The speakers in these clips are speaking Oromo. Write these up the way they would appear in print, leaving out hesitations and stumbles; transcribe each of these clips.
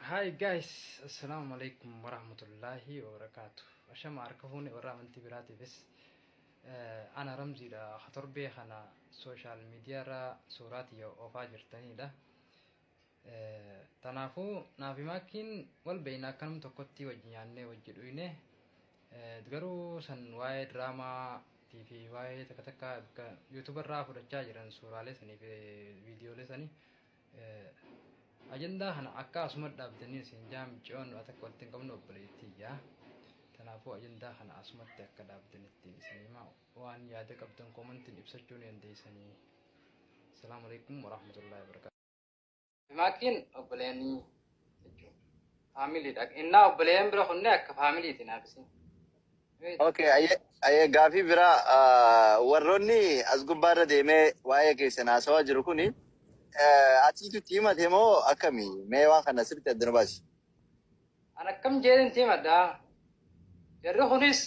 Hi guys, assalamu alaikum warahmatullahi wabarakatuh. Ashama harka fuune warra amantii biraatiifis ana Ramziidha. Torbee kana social media irra suuraa tiyya oofaa jirtanidha. Tanaafuu naafi Maakkiin wal beeyna, akkanum tokkotti wajji nyaannee wajji dhuyne. Garuu san waa'ee diraamaa fi waa'ee takka takka YouTube irraa fudhachaa jiran, suuraalee sanii fi viidiyoolee sanii, ajandaa kana akka asuma dhaabdanii isin jaamciyoon waa takka walitti hin qabnu, obboleettiyyaa. Kanaafuu ajandaa kana asumatti akka dhaabdanitti isin himaa, waan yaada qabdan commentiin ibsachuu ni dandeessanii. Asalaamu alaikum warahmatullahi wabarakatuh. Maakiin obboleeyanii jechuudha. Familydha. Innaa obboleeyyan bira kunne akka familyti naaf isin. Okay, ayyee, gaafii biraa, warroonni as gubbaarra deemee waa'ee keessan haasawaa jiru kuni atiitu itti himate moo akkami? Mee waan kana sirriitti adda nu baasi. An akkam jedheen himadha. Jarri kunis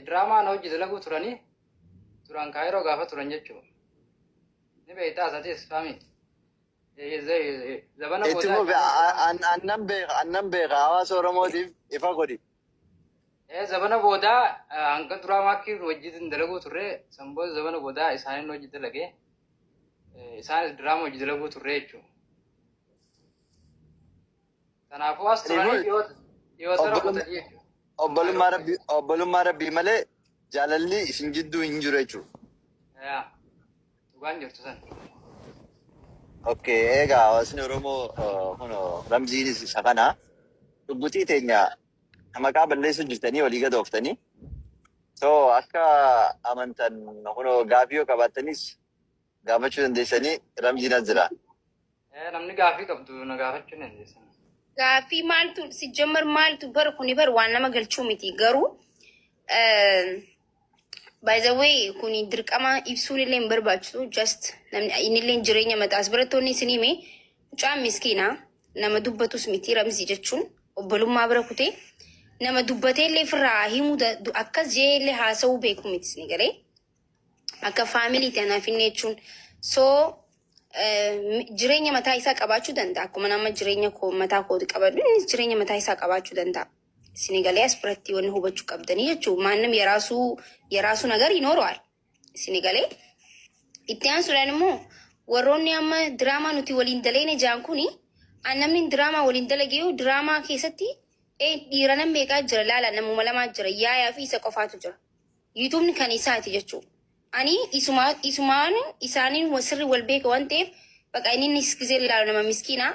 diraamaa na hojii dalaguu turanii duraan Kaayiroo gaafa turan jechuudha. Ni beektaa asatis faami. Zabana Itti fufi, annan beeka, annan beeka, hawaasa Oromootiif ifa godhi. Zabana boodaa hanga duraa Maakiin wajjin dalaguu turre, san booda zabana boodaa isaaniin hojii dalagee, isaanis diraama hojii dalaguu turre jechuudha. Kanaafuu as turanii dhiyoota rakkatanii jechuudha. Obbolummaa rabbii malee jaalalli isin jidduu hin jiru jechuudha. Yaa, dhugaan jirtu san. Okay, egaa hawaasni Oromoo, kun Ramziinis isa kana. Dhuggutii teenya maqaa balleessuu jirtanii walii gad ooftanii. So akka amantan kunoo gaafii yoo qabaattanis gaafachuu dandeessanii, Ramziin as jira. Namni gaafii qabdu na gaafachuu ni dandeessan. Gaaffii maaltu si jammar, maaltu bar kuni bar waan nama galchuu miti, garuu by the way kuni dirqama ibsuun illee hin barbaachisu. Just namni innillee jireenya mataas biratti isin hime, mucaan miskiina nama dubbatus miti. Ramzii jechuun obbolummaa bira kutee nama dubbatee illee ofirraa himuu akkas jee illee haasa'uu beeku miti, isin galee akka familyti anaaf inni jechuun. So jireenya mataa isaa qabaachuu danda'a. Akkuma nama jireenya koo mataa kooti qabadhu, innis jireenya mataa isaa qabaachuu danda'a. Isin galee, as biratti wanni hubachuu qabdanii jechuun ማንም የራሱ የራሱ ነገር ይኖረዋል። Isin galee, itti aansuudhaan immoo warroonni amma diraamaa nuti waliin daleene jaan kuni, an namni diraamaa waliin dalagee diraamaa keessatti dhiira nam meeqaa jira laala, namuma lamaa jira, Yaayaa fi isa qofaatu jira. YouTubeni kan isaati jechuudha. Ani isuma isumaan isaaniin sirri wal beeka waan ta'eef, baqa inni gisee ilaalu nama miskiina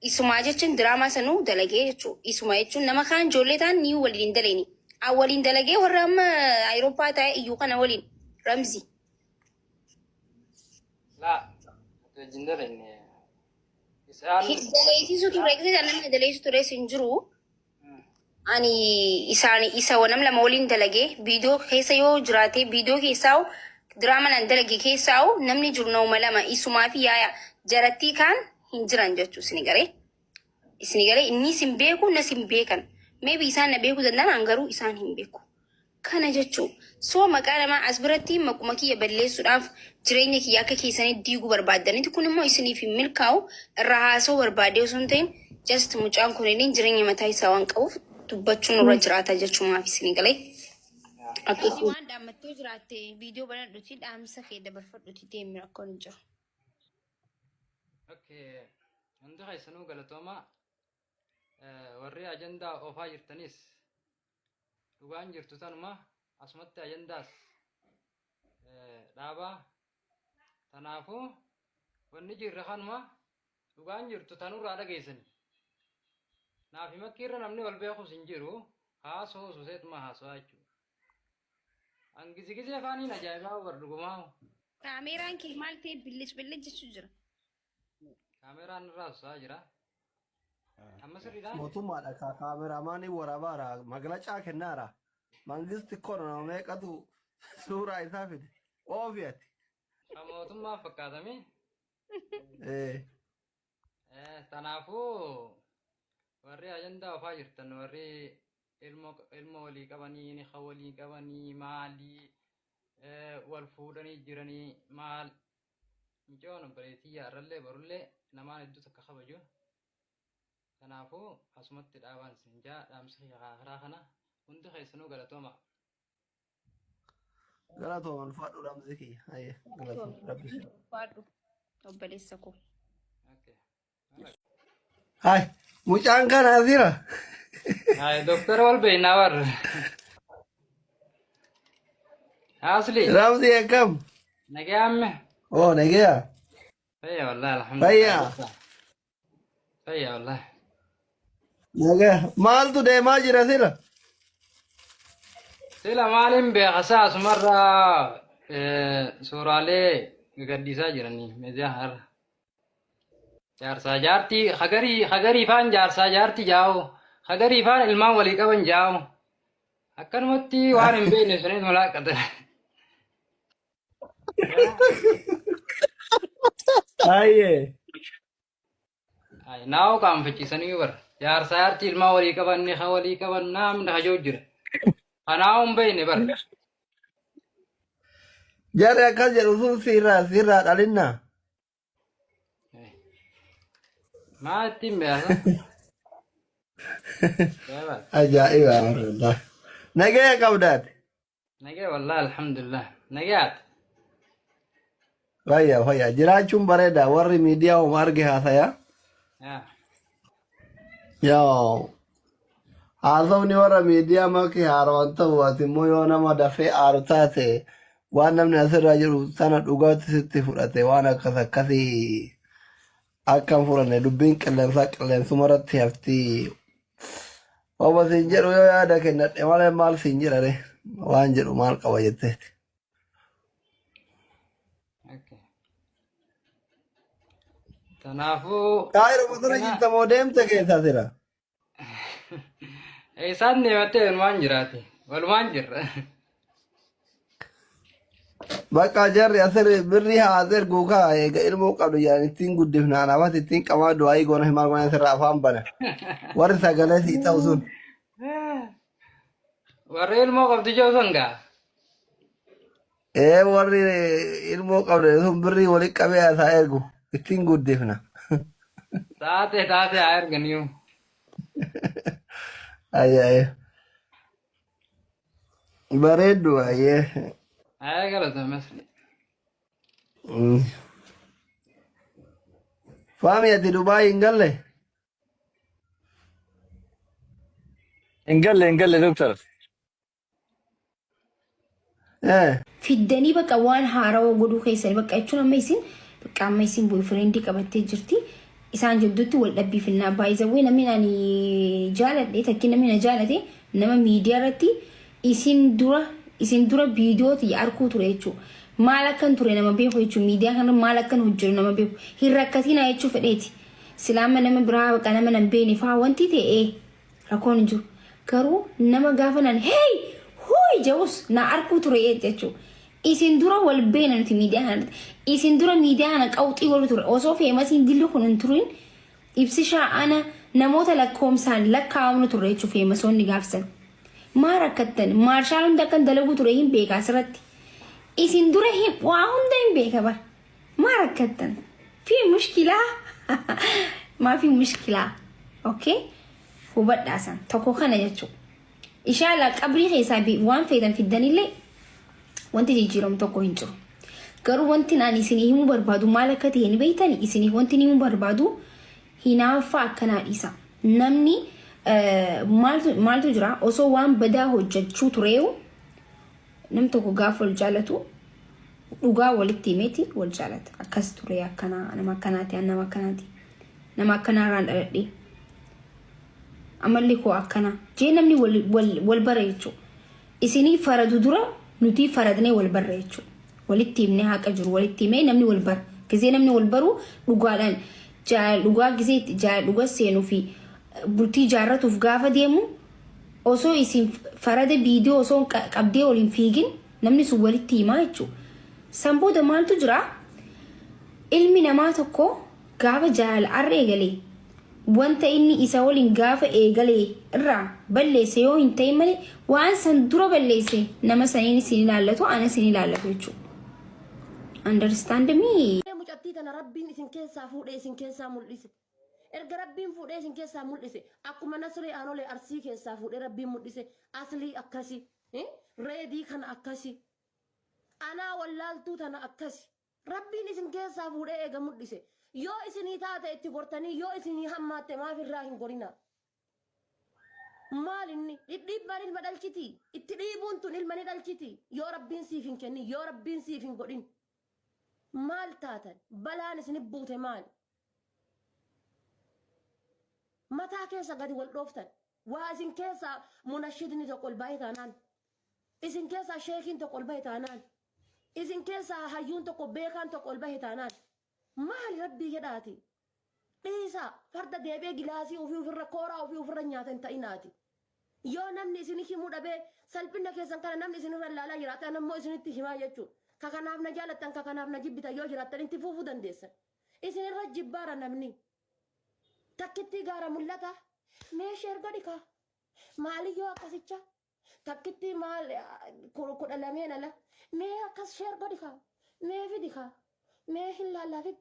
isumaa jechuun diraamaa sanuu dalagee jechuudha. Isuma jechuun nama kaan ijoollee ta'an ni waliin hin daleeni. An waliin dalagee warra amma Ayirooppaa taa'e iyyuu kana waliin Ramzi. Laa, ati wajjin dalagne. Isaan Daleessisu ture, gisee namni daleessu ture hin jiru. Ani isaan isa nam lama waliin dalagee viidiyoo keessa yoo jiraate, viidiyoo keessaa diraamaa nan dalage keessaa namni jiru nama lama, isumaa fi Yaaya, jarattii kaan hin jiran jechuu isin galee. Isin galee, innis hin beeku, nas hin beekan. Maybe isaan na beekuu danda'an, an garuu isaan hin beeku. Kana jechuu so maqaa namaa as biratti maquma kiyya balleessuudhaaf jireenya kiyya akka keessanii diiguu barbaaddanitti, kun immoo isiniif hin milkaa'u. Irraa haasa'uu barbaadee osoo hin ta'in, just mucaan kun illee jireenya mataa isaa waan qabuuf dubbachuun irra jiraata jechuumaaf, isinii galee. Akkasii waan dhaammattee jiraatte viidiyoo banadhuti, dhaamsa kee dabarfadhuti deemi, rakkoon hin jiru. Okay. Hundi keessanuu galatooma. Warri ajandaa oofaa jirtanis dhugaan jirtu tanuma, asumatti ajandaas dhaabaa. Tanaafuu wanni jirre kanuma, dhugaan jirtu tanurraa dhageessani. Naafi makkiirra namni wal beekus hin jiru, haasoo suseetuma haasawaa jechuudha. An gizi gizee afaaniin ajaa'ibaa bar dhugumaa. Kaameeraan kee maal ta'e billic billic jechuu jira? Kaameeraan irraa soso'aa jira. Amma sirriidhaa? Mootummaadha ka kaameraamaanii waraabaara magalacaa kennaara. Mangisti kono nama meeqatu suuraa isaa fide. Oofi ati. Ka mootummaa fakkaatame. Eh. Tanaafuu warri ajandaa ofaa jirtan, warri ilmo walii qabanii ni walii qabanii maalii wal fuudhanii jiranii maal, mucoon obboleettii yaarrallee barullee namaan hedduu takka kabaju. Kanaafuu Tanaafuu asumatti dhaabaan sin jaa dhaamsi kiyya karaa kana hundi keessanuu galatooma. Galatooma ulfaadhu Ramzii kiyya. Hayyee galatooma rabbi si. Ulfaadhu obboleessa koo. Okay. Hai mucaan kana asira. Hai doktor wal beeynaa war. Asli Ramzii akkam? nagayaamme. Oo nagaya. Fayya wallahi alhamdulillah. Fayyaa. Fayya wallahi. Nagaya. Maaltu deemaa jira sila? Sila maaliin beeka isaa asumarraa suuraalee gadhiisaa jiranii miidiyaa har'a. Jaarsaa jaartii hagarii hagarii faan jaarsaa jaartii jaa'u hagarii faan ilmaan walii qaban jaa'u akkanumatti waan hin beekne sunis mulaaqata. Hayyee. Naa'u qaanfachiisanii bara jaarsaa jaartii ilmaan walii qaban ni walii qaban naamni hajoo jira. Kanaa'u hin beekne bara. Jarri akkas jedhu sun sirraa sirraa dhalinnaa. Maa ittiin beeka? Ajaa'iba wallahi. Nagaya qabdaati. Nagee wallahi alhamdulillah. Nageeyaat. Fayya fayya jiraachuun bareeda warri miidiyaa homa arge haasaya. Yaa. Yaa haasofni warra miidiyaa maki haarawan ta'u ati immoo yoo nama dafee aaru taate waan namni asirra jiru sana dhugaatti sitti fudhate waan akkas akkasii akka hin fudhanne dubbiin qilleensaa qilleensuma irratti hafti. Obbo siin jedhu yoo yaada kennadhe malee maal siin jedhare waan jedhu maal qaba jetteeti. Okay. Kanaafuu Kaayiroo bosona kana jirta moo deemte keessaa sira? isaan deemattee walumaan jiraate. Walumaan jirra. Bakka jarri asirri birri haa erguu kaa eega ilmoo qabdu jedhan ittiin guddifna anaafas ittiin qamaa du'aayii goona himaa goona asirraa afaan bana. Warri sagalee sii ta'u sun. Warri ilmoo qabdu jiru sun gaa. Ee warri ilmoo qabdu sun birrii walitti qabee asaa ergu ittiin guddifna. Taate taate haa erganiyu. Ayyee. Bareeddu baay'ee. Haa galatoome asli. Faami ati Dubaay hin galle? Hin galle hin galle doktar. Eh. Fiddanii bakka waan haarawaa godhuu keessan bakka jechuun amma isin bakka amma isin boyfriendii qabattee jirti isaan jidduutti wal dhabbii finnaa baay'izawwee namni ani jaaladhe takki namni na jaalate nama miidiyaa irratti isin dura isin dura viidiyoo tiyya arkuu ture jechuudha. Maal akkan ture nama beeku jechuudha. Miidiyaa kana maal akkan hojjetu nama beeku. Hin rakkatinaa jechuu fedheeti. Silaama nama biraa bakka nama nan beekne fa'aa wanti ta'e Rakkoon hin jiru. Garuu nama gaafa nan hey huuy jedhus na arkuu ture jechuudha. Isin dura wal beena nuti miidiyaa kana irratti. Isin dura miidiyaa kana qawxii godhu ture. Osoo feemasiin dilli kun hin turin ibsishaa ana namoota lakkoomsaan lakkaa'amnu turre jechuudha feemasoonni gaafsan. Maa rakkattan maarshaal hunda akkan dalaguu ture hin beeka asirratti. Isin dura hin waa hunda hin beeka bara. Maa rakkattan? Fi mushkilaa? Maa fi mushkilaa? Okay? Hubadhaa san tokko kana jechuudha. Inshallah qabrii keessaa waan feetan fiddanillee wanti jijjiiramu tokko hin jiru. Garuu wanti ani isinii himuu barbaadu maal akka ta'e ni beektani isiniif wanti himuu barbaadu hinaaffaa akkanaa dhiisa. Namni maaltu jira osoo waan badaa hojjechuu tureeyu Nam tokko gaafa wal jaalatu dhugaa walitti himeeti wal jaalata. Akkas ture akkanaa nama akkanaati an nama akkanaati nama akkanaa irraan dhaladhe amalli koo akkana jee namni wal, wal, wal bara jechuudha. Isinii faradu dura nutii faradnee wal barra jechuudha. Walitti himnee haqa jiru walitti himee namni wal bara. Gizee namni wal baru dhugaadhaan jaalala dhugaa gizee itti jaalala dhugaa seenuu fi bultii jaarratuuf gaafa deemu Osoo isin farada viidiyoo osoo qabdee ol hin fiigin namni sun walitti himaa jechuudha. San booda maaltu jira? Ilmi namaa tokko gaafa jaalala arra eegalee wanta inni isa waliin gaafa eegalee irraa balleesse yoo hin ta'in malee waan san dura balleesse nama saniin isin ilaallatu ana isin ilaallatu jechuudha. Understand me? Mucattii tana rabbiin isin keessaa fuudhee isin keessaa mul'ise. Erga Rabbiin fuudhee isin keessaa mul'ise akkuma Nasrii Aanolee Arsii keessaa fuudhee Rabbiin mul'ise Aslii akkasi Reedii kana akkasi Anaa wallaaltuu tana akkasi Rabbiin isin keessaa fuudhee eega mul'ise yoo isinii taate itti gortanii yoo isinii hammaatte maaf irraa hin gorinaa? Maal inni? Dhidhiibbaan ilma dhalchitii? Itti dhiibuun tun ilma ni dhalchitii? Yoo Rabbiin siif hin kennin, yoo Rabbiin siif hin godhin. Maal taatan? Balaan isinit buute maali? Mataa keessa gadi wal dhooftan. Waa isin keessaa munashidni tokko ol bahe taanaan. Isin keessaa sheekiin tokko ol bahe taanaan. Isin keessaa hayyuun tokko beekaan tokko ol bahe taanaan. Maali rabbii jedhaati. Dhiisaa farda deebi'ee gilaasii ofii ofirra kooraa ofii ofirra nyaata hin ta'inaati. Yoo namni isin himuu dhabee salphina keessan kana namni isinirra ilaalaa jiraate an ammoo isinitti himaa jechuudha. Ka kanaaf na jaalattan ka kanaaf na jibbitan yoo jiraattan itti fuufuu dandeessan. Isinirra jibbaara namni. Takkittii gaara mul'ata. Mee sheer godhi kaa. Maaliyyoo akkasicha. Takkittii maal 12n ala. Mee akkas sheer godhi kaa. Mee fidi kaa. Mee hin laallaa fidi.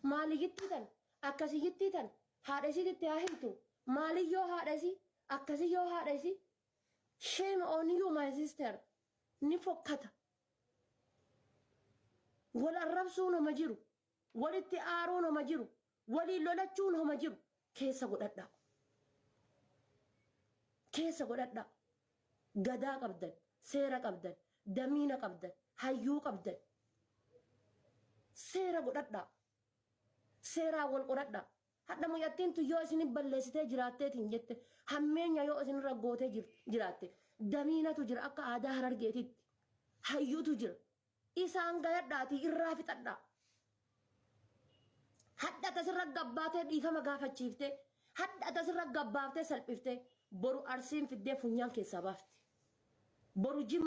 Maaliyyittii tan akkasiyyittii tan haadha isiititti haa himtu. Maaliyyoo haadha isii akkasiyyoo haadha isii. Shame on you my sister. Ni fokkata. Wal arrabsuun homa jiru. Walitti aaruun homa jiru. Waliin lolachuun homa jiru. Keessa godhadhaa. Keessa godhadhaa. Gadaa qabdan, seera qabdan, damiina qabdan, hayyuu qabdan. Seera godhadhaa. Seeraan wal qoradhaa. Hadha mucattiin tun yoo isin balleessitee jiraatteetiin jette hammeenya yoo isinirra gootee jiraatte damiinatu jira akka aadaa harargeetitti. Hayyuutu jira. Isaan gayadhaatii irraa fixadhaa. Hadha tasirra gabbaatee dhiifama gaafachiiftee hadha tasirra gabbaaftee salphiftee boru arsiin fiddee funyaan keessaa baafti. Boru jimma.